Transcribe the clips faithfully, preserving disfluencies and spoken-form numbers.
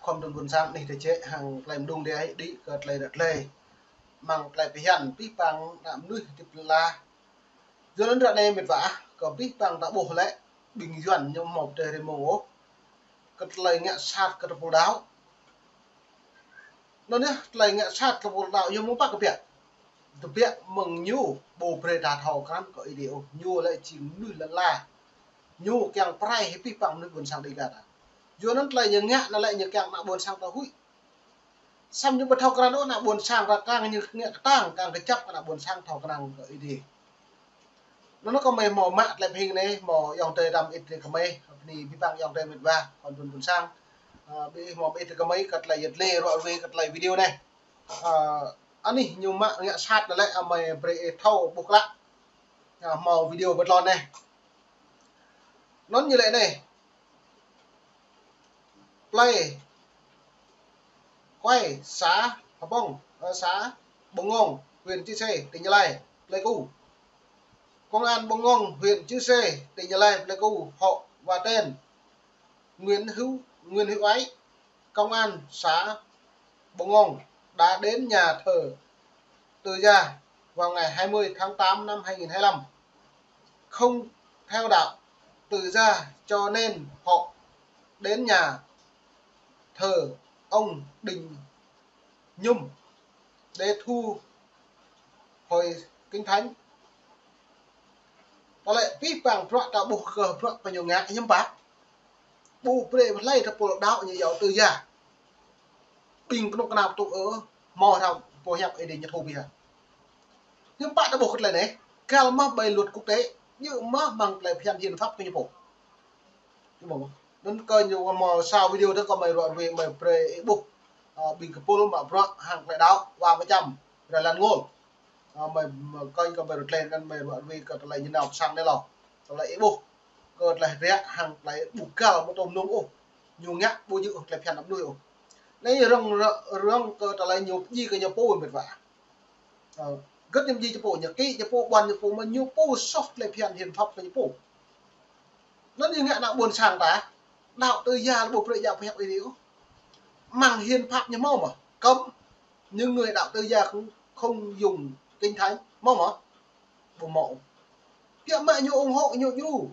Khua mơdŭn ƀôn sang anih tơčĕ hăng tơlơi mơdŭng dih ai đĭ kơ tơlơi ră tơlơi. Mơ̆ng tơlơi phiăn abih bang ană mơnuih hơdip lŏn ala. Yua anŭn ră anai met wa ah, kơ abih bang ta ƀuh lĕ, ƀing Yuan ñu hmâo pơdơi rơmô ôh. Kơ tơlơi ngă sat kơ tơpul đaŏ. Anŭn yơh, tơlơi ngă sat kơ tơpul đaŏ ñu hmâo pă kơ biă. Tơbiă mơ̆ng ñu ƀu brơi ta thâo krăn kơ Ơi Adai ôh, ñu lĕ jing mơnuih lŏn ala. Ñu kiăng pơrai hĭ abih bang mơnuih ƀôn sang Dêga ta. Yua anŭn tơlơi ñu ngă anŭn lĕ ñu kiăng ană ƀôn sang ta huĭ. Samơ̆ ñu ƀu thâo krăn ôh, ană ƀôn sang ta kang ñu ngă kơtang, kang kơjăp ană ƀôn sang thâo krăn kơ Ơi Adai. Anŭn kơ mơi hmâo mă tơlơi pơhing anai, hmâo ayŏng adơi dăm ĭt kơ mơi, bơni abih bang ayŏng adơi met wa, khua mơdŭn ƀôn sang. Ơ, ƀu hmâo ĭt kơ mơi kơ tơlơi yet lê ruă ruê kơ tơlơi video anai. Ơ, anih ñu mă ngă sat anŭn lĕ, ơ, mơi brơi ih thâo ƀuh klă. Ơ, hmâo video ƀơi tơlơi anai. Anŭn ñu lĕ anai. Plei Kuai, xã Hbông, ơ, xã Bông Ngông, huyện Chư Sê, tỉnh Gia Lai, Pleiku. Công an Bông Ngông, huyện Chư Sê, tỉnh Gia Lai, Pleiku, họ và tên Nguyễn Hữu, Nguyễn Hữu Ái, công an xã Bông Ngông, đã đến nhà thờ Tư Gia vào ngày hai mươi tháng tám năm hai nghìn hai mươi lăm. Không theo đạo Tư Gia cho nên họ đến nhà thờ ông Đinh Nhum để thu hồi Kinh Thánh. Tơlơi abih bang bruă ta ƀuh kơ bruă pơñu ngă hiam pă. Ƀu brơi pơhlai tơpul đaŏ ñu yua Tư Gia. Ƀing kơnuk kơna tŭ ơ, hmâo hrăm pô hiăp Ơi Adai ñu thâo ƀiă. Hiam pă ta ƀuh kơ tơlơi anai, găl mơ̆ ƀơi luật quốc tế, ñu mơ̆ mơ̆ng tơlơi phiăn hiến pháp kơ ñu pô. Ñu mơ̆. Anŭn kơ ñu mơ̆ sa video tơ kơ mơi ruă ruê mơi brơi ih ƀuh. Ơ, ƀing kơpul mă bruă hăng tơlơi đaŏ, wa mơčăm, rai lăn ngôl. Ơ, mơi, mơi kơnh kơ mơi ruă tlen anŭn mơi ruă ruê kơ tơlơi ñu nao pơ sang anai lŏ. Tơlơi ih ƀuh. Kơ tơlơi hơdră hăng tơlơi ƀu găl mơ̆ tơm nung ôh. Ñu ngă ƀu djơ̆ tơlơi phiăn ană mơnuih ôh. Anai rŏng, rŏng kơ tơlơi ñu pơjing kơ ñu pô met wa. Ơ, gơ̆t ñu pơjing ñu pô, ñu kĭ ñu pô, ƀuăn ñu pô, mơ̆ ñu pô soh tơlơi phiăn hiến pháp kơ ñu pô. Anŭn ñu ngă ană ƀôn sang ta, đaŏ Tư Gia lĕ ƀu brơi djă pơhiăp Ơi Adai ôh. Mơ̆ng hiến pháp ñu hmâo mơ̆, cấm những người đạo Tư Gia không, không dùng Kinh Thánh, hmâo mơ̆. Ƀu hmâo. Biă mă ñu ủng hộ, ñu djru.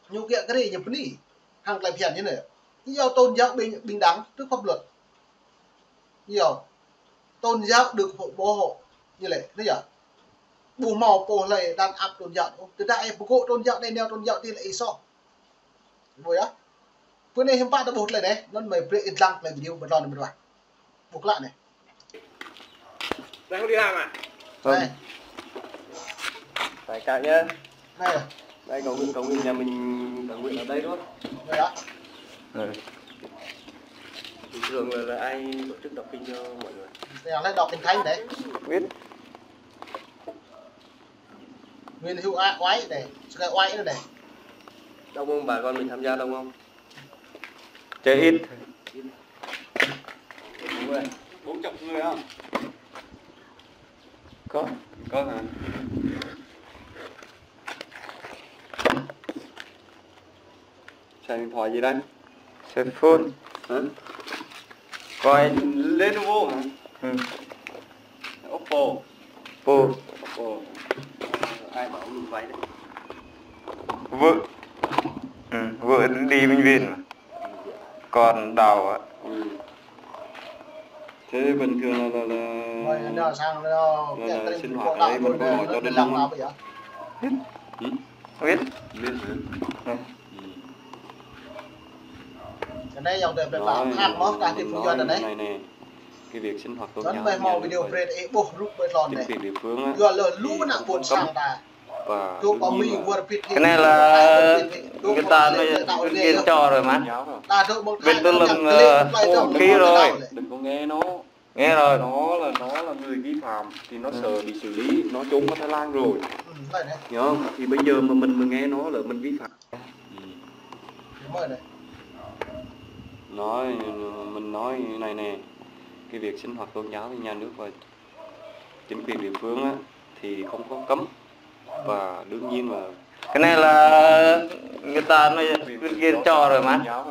Ñu kiăng kơ ri ñu bơni. Hăng tơlơi phiăn ñu anai. Ñu yua tôn giáo bình, bình đẳng trước pháp luật. Ñu yua tôn giáo được bảo hộ. Ñu lĕ, anai yơh. Ƀu hmâo pô hlơi đàn áp tôn giáo. Tơdah ih pơgŏ tôn giáo anai, nao tôn giáo ti lĕ ih soh. Ƀu yơh. Pơ anai hiam pă ta ƀuh tơlơi anai, anŭn mơi brơi ih lăng tơlơi video ƀơi tơlơi anai mơ̆n wa. Ƀuh klă anai. Đang đi làm à? Vâng. Đây. Tài cạo nhá. Đây. Đây, cầu nguyện, cầu nguyện, nhà mình cầu nguyện ở đây đúng không? Đây đó. Ừ. Bình thường là, là ai tổ chức đọc kinh cho mọi người? Đây là đọc kinh thánh đấy. Biết. Nguyễn Hữu Á-, Oái này, Sky Oái nữa này. Đông không, bà con mình tham gia đông không? Chơi ít. Bốn chục người không? Có. Có hả? Xài điện thoại gì đây? Xài phone. Hả? Coi. Lenovo hả? Ừ. Oppo. Oppo. Oppo. Ai bảo mình vay đấy? Vợ. Ừ, vợ đi bệnh viện mà. Con đau ạ. Ừ. Thế bình thường là, là, là, là, là sinh hoạt ở đây mình có gọi cho đến không? Biết. Biết. Biết hả? Ừ. Cái này dòng đời phải bảo khác mà, ta thì không cho này. Cái việc sinh hoạt tôn giáo của nhà nước và chính quyền địa phương á, thì không cấm. Và đương nhiên là cái này là Việt Kiên cho rồi mà. Việt Tư Lâm, ờ, ký rồi. Đừng có nghe nó. Nghe rồi. Nó là, nó là người vi phạm thì nó, ừ, sợ bị xử lý, nó trốn qua Thái Lan rồi. Ừ, vậy đấy. Nhớ, thì bây giờ mà mình, mình nghe nó là mình vi phạm. Ừ. Đúng rồi đấy. Nói, mình nói như này nè, cái việc sinh hoạt tôn giáo thì nhà nước và chính quyền địa phương á, thì không có cấm. Và đương nhiên là cái này là người ta nói Việt Kiên cho rồi mà.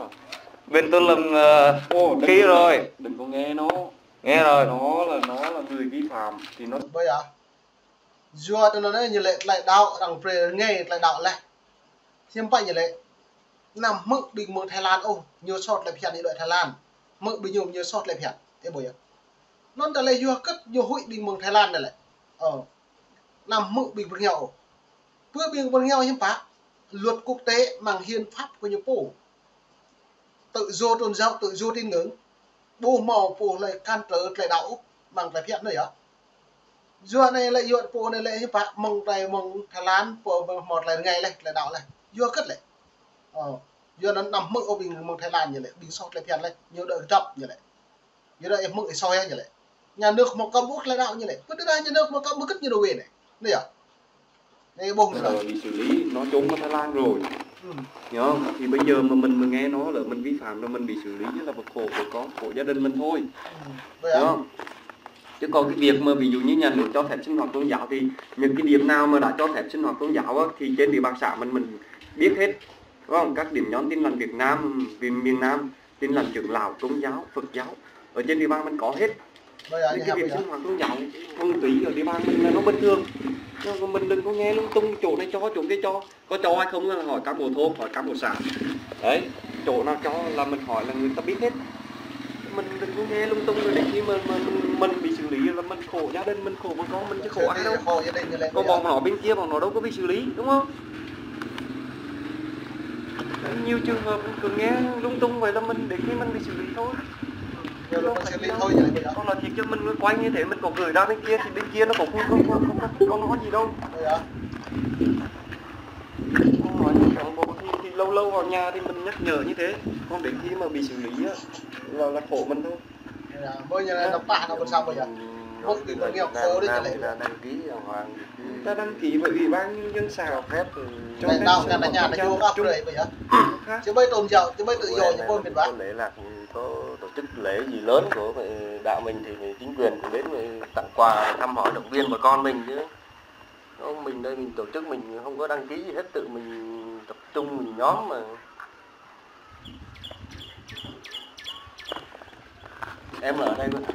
Bên tôi làm, ờ, Ồ, đừng, khí rồi. Đừng có nghe nó. Nghe rồi. Nó là, nó là người vi phạm thì nó Bây giờ, yua tơ anŭn anai ñu lĕ tơlơi đaŏ arăng brơi rơngai tơlơi đaŏ laih. Hiư̆m pă ñu lĕ, anăm hmư̆ ƀing mơ̆ng Thái Lan ôh, ñu soh tơlơi phiăn ñu đuaĭ Thái Lan. Hmư̆ ƀing ñu ñu soh tơlơi phiăn. Ơ ƀuh yơh. Anŭn tơlơi yua hơget ñu huĭ ƀing mơ̆ng Thái Lan anai lĕ. Ơ. Anăm hmư̆ ƀing pơrơngiao ôh. Pơ ƀing pơrơngiao hiư̆m pă, luật quốc tế mơ̆ng hiến pháp kơ ñu pô. Tự do tôn giáo, tự do tín ngưỡng. Ƀu hmâo pô hlơi cản trở tơlơi đaŏ ôh, mơ̆ng tơlơi phiăn anai yơh. Yua anai lĕ yua pô anai lĕ hiư̆m pă, mơ̆ng tơlơi mơ̆ng Thái Lan, pô hmâo tơlơi rơngai laih, tơlơi đaŏ laih. Yua hơget lĕ. Ơ, yua anŭn anăm hmư̆ ôh ƀing mơ̆ng Thái Lan ñu lĕ, ƀing soh tơlơi phiăn laih, ñu đuaĭ kơdŏp ñu lĕ. Yua anŭn ih hmư̆ ih soh yơh ñu lĕ. Nhà nước hmâo cấm ƀu tơlơi đaŏ ñu lĕ. Pơ tơdah nhà nước hmâo cấm ƀu hơget ñu đuaĭ wai anai. Anai yơh. Anai ƀuh Ờ, bị xử lý, nó trốn qua Thái Lan rồi. Ừ. Nhớ, thì bây giờ mà mình, mình nghe nó là mình vi phạm rồi mình bị xử lý là khổ của con, của gia đình mình thôi. Ừ. Vậy hả? Nhớ. Chứ còn cái việc mà ví dụ như nhà nước cho phép sinh hoạt tôn giáo thì những cái điểm nào mà đã cho phép sinh hoạt tôn giáo á, thì trên địa bàn xã mình, mình biết hết. Đúng không? Các điểm nhóm Tin Lành Việt Nam, vì miền Nam, Tin Lành trưởng lão, Công giáo, Phật giáo ở trên địa bàn mình có hết. Bây giờ Nên như cái việc sinh hoạt tôn giáo, phong thủy ở địa bàn mình là nó bình thường. Nhưng mà mình đừng có nghe lung tung, chỗ này cho, chỗ kia cho. Có cho hay không là hỏi cán bộ thôn, hỏi cán bộ xã. Đấy, chỗ nào cho là mình hỏi là người ta biết hết. Mình đừng có nghe lung tung rồi đến khi mà, mà mình, mình bị xử lý là mình khổ gia đình, mình khổ vợ con, mình chứ khổ ai đâu. Khổ gia đình như lẽ Còn bây giờ. Bọn họ bên kia, bọn họ đâu có bị xử lý, đúng không? Nhiều trường hợp mình cứ nghe lung tung vậy là mình đến khi mình bị xử lý thôi. Giờ là mình xử lý thôi, vậy là bây giờ. Con nói thiệt chứ mình quay như thế, mình có gửi ra bên kia thì bên kia nó có, không, không, không, không, không nói gì đâu. Bây giờ. Con nói như cán bộ thì, thì lâu lâu vào nhà thì mình nhắc nhở như thế. Còn đến khi mà bị xử lý á, là, là khổ mình thôi. Ơ, ƀơi anai anăm pă anăm ƀu thâo ôh yơh. Ƀơi ƀing pơrơngiao khổ đôč lĕ. Đăng ký ở Hoàng. Ta đăng ký với Ủy ban Nhân dân xã. Cho phép, ừ. Cho phép đaŏ kơ anai ñu ta yua kơ brơi ƀơi yơh. Chứ ƀơi tôn giáo, chứ ƀơi tự do, chứ ƀơi mĭt ƀă. Có lễ lạc, có tổ chức lễ gì lớn của đạo mình thì chính quyền cũng đến tặng quà thăm hỏi động viên bà con mình chứ. Không, mình đây mình tổ chức mình không có đăng ký gì hết, tự mình tập trung mình nhóm mà. Em ở đây luôn hả?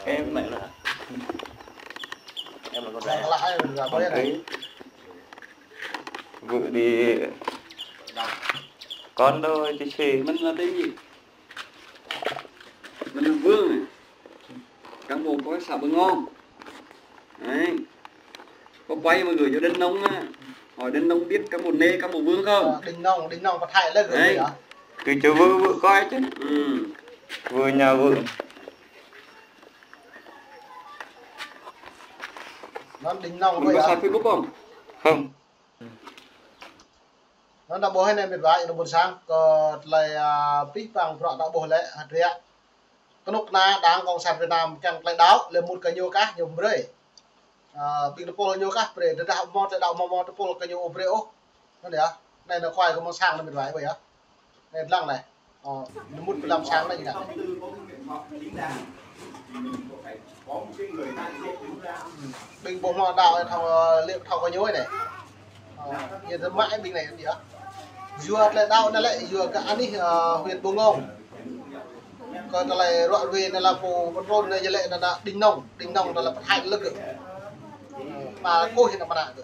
Em mẹ luôn hả? Em là con rể. Không thấy. Vợ đi. Con đâu chứ chị. Mình là tên gì? Mình là Vương này. Cán bộ công an xã Bưng Ngon. Đấy. Có quay mà gửi cho Đinh Nông á. Hỏi Đinh Nông biết cán bộ Nê, cán bộ Vương không? Ờ, Đinh Nông, Đinh Nông có Thái là gửi. Đấy. Hả? Cứ cho Vương, Vương coi chứ. Ừ. Vương nhà Vương. Nó Đinh Nông. Mình có xài Facebook không? Không. Anŭn ta ƀuh anai mĭt wa, anŭn ƀôn sang, kơ tơlơi, a, pih pang prŏ ta ƀuh lĕ, hơdră. Kơnuk kơna Đảng Cộng sản Việt Nam kiăng tơlơi đaŏ, lĕ mŭt kơ ñu kah, ñu brơi. A, ƀing tơpul ñu kah brơi, tơdah hmâo tơlơi đaŏ hmâo, hmâo tơpul kơ ñu brơi ôh. Anŭn yơh, anai anŭn kuai kơ mơ̆ng sang anŭn mĭt wa, ƀơi yơh. Anai lăng anai. Ơ, ñu mŭt pơ lăm sang anai ñu ngă. Ƀing ƀu hmâo đaŏ thâo, ơ, lĕ thâo kơ ñu anai. Ơ, ñu tơmă ƀing anai yơh. Yua tơlơi đaŏ anai lĕ, yua kơ anih, ơ, huyện Bưng Ngon. Kơ tơlơi ruă ruê anai lĕ pô pơtrun anai yơh lĕ anŭn, anŭn Đinh Nông, Đinh Nông anŭn lĕ pơthai lĕ gơ̆. Pă kôh anŭn mơnă gơ̆.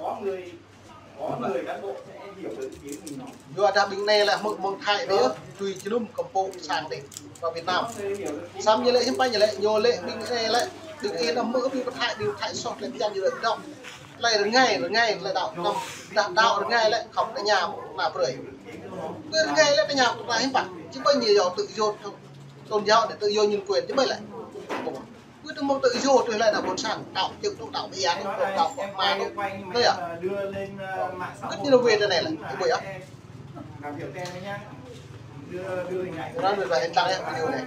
Yua dah ƀing anai lĕ hmư̆ mơ̆ng Thái anai yơh, tui jơnum kơmpông sang dih, pơ Việt Nam. Samơ̆ ñu lĕ hiư̆m pă ñu lĕ, ñu lĕ ƀing anai lĕ, ƀing anai hmư̆ ƀing pơthai, ƀing pơthai soh tơlơi phiăn ñu lĕ đaŏ. Tơlơi rơngai, rơngai, tơlơi đaŏ, anăm, dah đaŏ rơngai lĕ, khŏm tơña, ană brơi. Ƀơi rơngai lĕ tơña, ană hiư̆m pă, či ƀơi ñu yua tự do, tôn giáo anai tự do nhân quyền, či ƀơi lĕ. Ƀơi tơmŏ tự do tui hlơi ană ƀôn sang, đaŏ čư̆ tŭ đaŏ ƀiă anai, đaŏ kơ mă tŭ. Anai yơh. Kơ ñu lĕ wơ̆t tơ anai lĕ, či ƀơi yơh. Anŭn mĭt wa hĭ lăng yơh video anai.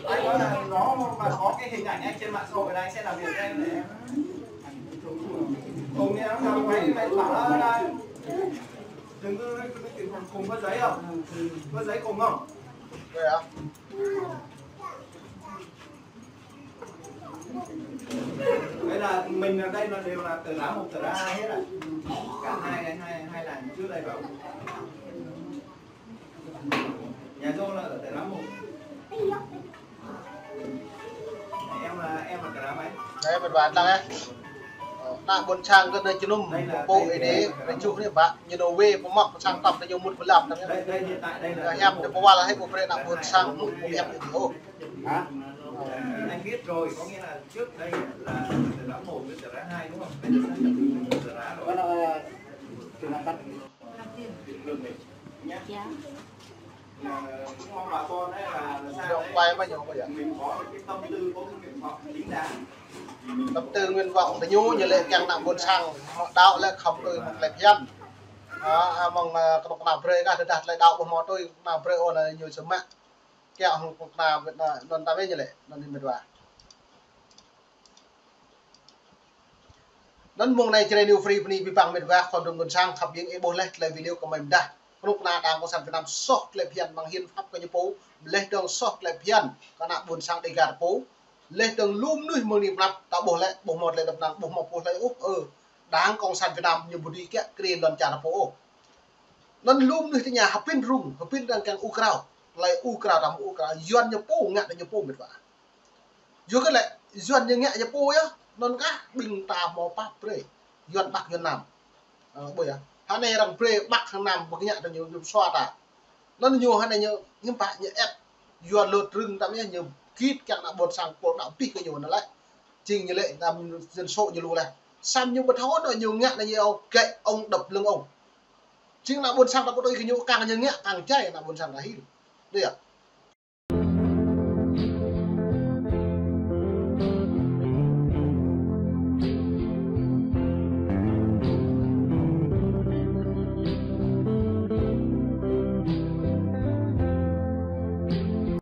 Anh nói là nó mà có cái hình ảnh anh trên mạng xã hội là anh sẽ làm việc với em này. Cùng nha, nó làm máy, máy bảo là đừng có nói chuyện cùng có giấy không? Có giấy cùng không? Đây hả? Đấy là mình ở đây là đều là Tà Rá một, Tà Rá hai hết à? Cả hai, hai, hai làng trước đây phải không? Nhà Dô là ở Tà Rá một. Em là, em là Tà Rá mấy? Đấy, mĕt wa, đang, eh. Ană ƀôn sang kơ anai jơnum, pô ih dê, rơjuh anai ƀă, ñu nao wai, pơmŏk, pơsang tŏp, ñu mŭt pơlap, đang, eh. Đây, đây, hiện tại đây là hiăp, ñu pơwal, hơi, pô brơi ană ƀôn sang, mŭt, mŭt hiăp, ñu, oh. Hả? Anh biết rồi, có nghĩa là trước đây là Tà Rá một với Tà Rá hai, đúng không? Bây giờ sáp nhập Tà Rá rồi. Vâng, ờ, từ năm bắt. Nhá. Dạ. Ờ, nhưng mà bà con ấy là, là sao đấy? Quay bao nhiêu bây giờ? Nguyện vọng, cái tâm tư của nguyện vọng chính đáng. Tâm tư nguyện vọng tơ ñu, ñu lĕ kiăng ană ƀôn sang, hmâo đaŏ lĕ khŏm tui mơ̆ng tơlơi phiăn. Hă, hă, mơ̆ng, ơ, kơnuk kơna brơi kah, tơdah tơlơi đaŏ ƀu hmâo tui kơna brơi ôh, anai ñu sơmă. Kiăng hăng kơnuk kơna Việt Nam, anŭn ta wai ñu lĕ, anŭn anai mĕt wa. Anŭn mơ̆ng anai Jrai New Free bơni abih bang mĕt wa, khua dong ƀôn sang khăp biang, ih ƀuh laih tơlơi video kơ mơi mơdah. Kơnuk kơna Đảng Cộng sản Việt Nam soh tơlơi phiăn mơ̆ng hiến pháp kơ ñu pô, laih dơ̆ng soh tơlơi phiăn kơ ană ƀôn sang Dêgar pô. Laih dơ̆ng lu mơnuih mơ̆ng anai pơ anăp, ta ƀuh lĕ, ƀu hmâo tơlơi dŏ pơnăng, ƀu hmâo ƀuh tơlơi ôh, ơ. Đảng Cộng sản Việt Nam ñu ƀu dưi kiăng kri lŏn čar pô ôh. Anŭn lu mơnuih tơña hơbĭn rŭng, hơbĭn arăng kiăng ur krao. Tơlơi ur krao, ta hmâo ur krao, Yuan ñu pô, ngă tơ ñu pô mĕt wa. Yua kơ lĕ, Yuan ñu ngă ñu pô yơh, anŭn kah ƀing ta hmâo pap brơi. Yuan Bắc, Yuan Nam. Ơ, ƀuh yơh. Hă anai arăng brơi Bắc hăng Nam, ƀu ngă tơ ñu, ñu sua ta. Anŭn ñu hă anai ñu, hiư̆m pă ñu ĕp. Yua lŏn rơ̆ng ta mơ̆ ñu git kiăng ană ƀôn sang pô đaŏ abih kơ ñu anŭn lĕ. Jing ñu lĕ, anăm dân số ñu lu laih. Samơ̆ ñu ƀu thâo anŭn ñu ngă anai ñu gĕ ông đập lưng ông. Jing ană ƀôn sang ta pơtui kơ ñu kang ñu ngă kang jai ană ƀôn sang ta hil. Dih yơh.